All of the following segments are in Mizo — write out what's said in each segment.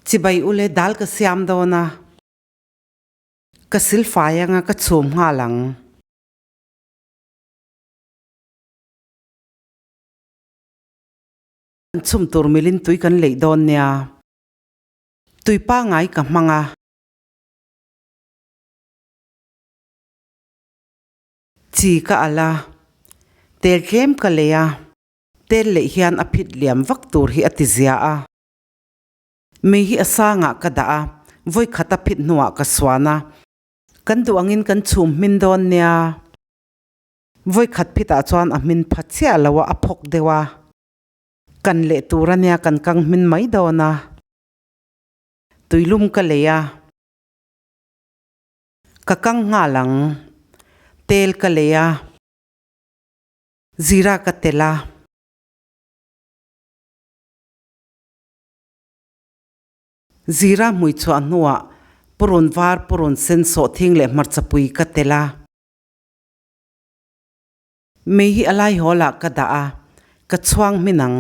Chibai ule dal ka siam dawn a. Ka silfai anga ka chhum nghal ang. Kan chhum tur milin tui kan leih dawn nia. Tui pangai ka hmang a. Chi ka al a. Tel tlem ka lei a. Tel leh hian a phit liam vak tur hi a ti zia a. Mei hi a sangah ka dah a, vawi khat a phit hnuah ka suan a. Kan duh angin kan chhum hmin dawn nia. Vawi khat phitah chuan a hmin pha chiah lo a, a phawk deuh a. Kan leh tur a nia kan kang hmin mai dawn a. Tuilum ka lei a. Ka kang nghal ang. Tel ka lei a. Zira ka tel a. Zira hmui chhuah hnuah purun var, purun sen, sawhthing leh hmarcha pui ka tel a. Mei hi a laihawl ah ka dah a, ka chhuang hmin ang.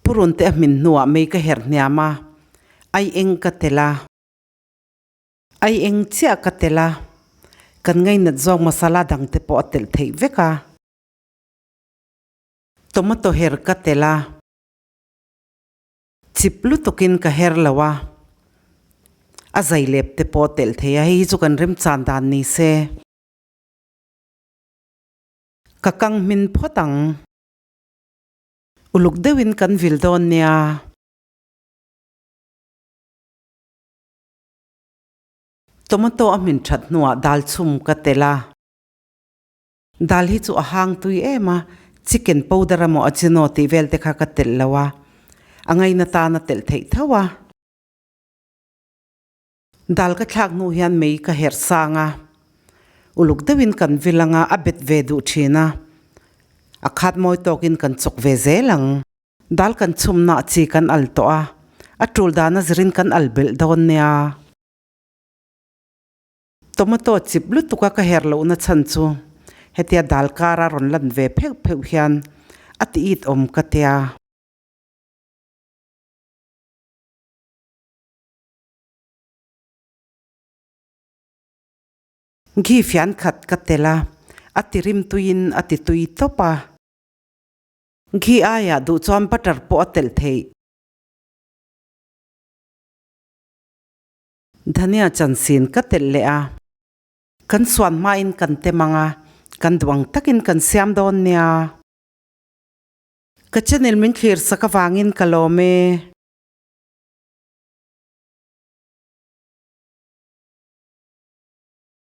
Purun te a hmin hnuah mei ka herh hniam a, ai eng ka tel a. Ai eng chiah ka tel a, kan ngainat zawk masala dang te pawh a telh theih vek a. Tomato her ka tel a, chip lutukin ka her lo a, a zai lep te pawh a telh thei a, hei hi chu kan remchan dan ni se. Ka kang hmin phawt ang. Uluk deuhin kan vil dawn nia. Tomato a hmin that hnuah dal chhum ka tel a. Dal hi chu a hang tui em a, chicken powder emaw ajino tih vel te kha ka telh lo a, a ngaina tan a telh theih tho a. Dal ka thlak hnu hian mei ka herh sang a, uluk deuhin kan vil anga a bet ve duh thin a, a khat mawi tawkin kan chawk ve zel ang. Dal kan chhumna chi kan al tawh a, a tul dana zirin kan al belh dawn nia. Tomato chip lutuk a ka her lohna chhan chu hetia dal kara rawn lan ve pheuh pheuh hian a ti it awm ka tia. Ghee fian khat ka tel a, a ti rim tuiin a ti tui tawp a. Ghee aiah duh chuan butter pawh a telh theih. Dhania chansin ka telh leh a. Kan suan hmain kan tem ang a, kan duh ang takin kan siam dawn nia. Ka channel min thlir sak avangin ka lawm e.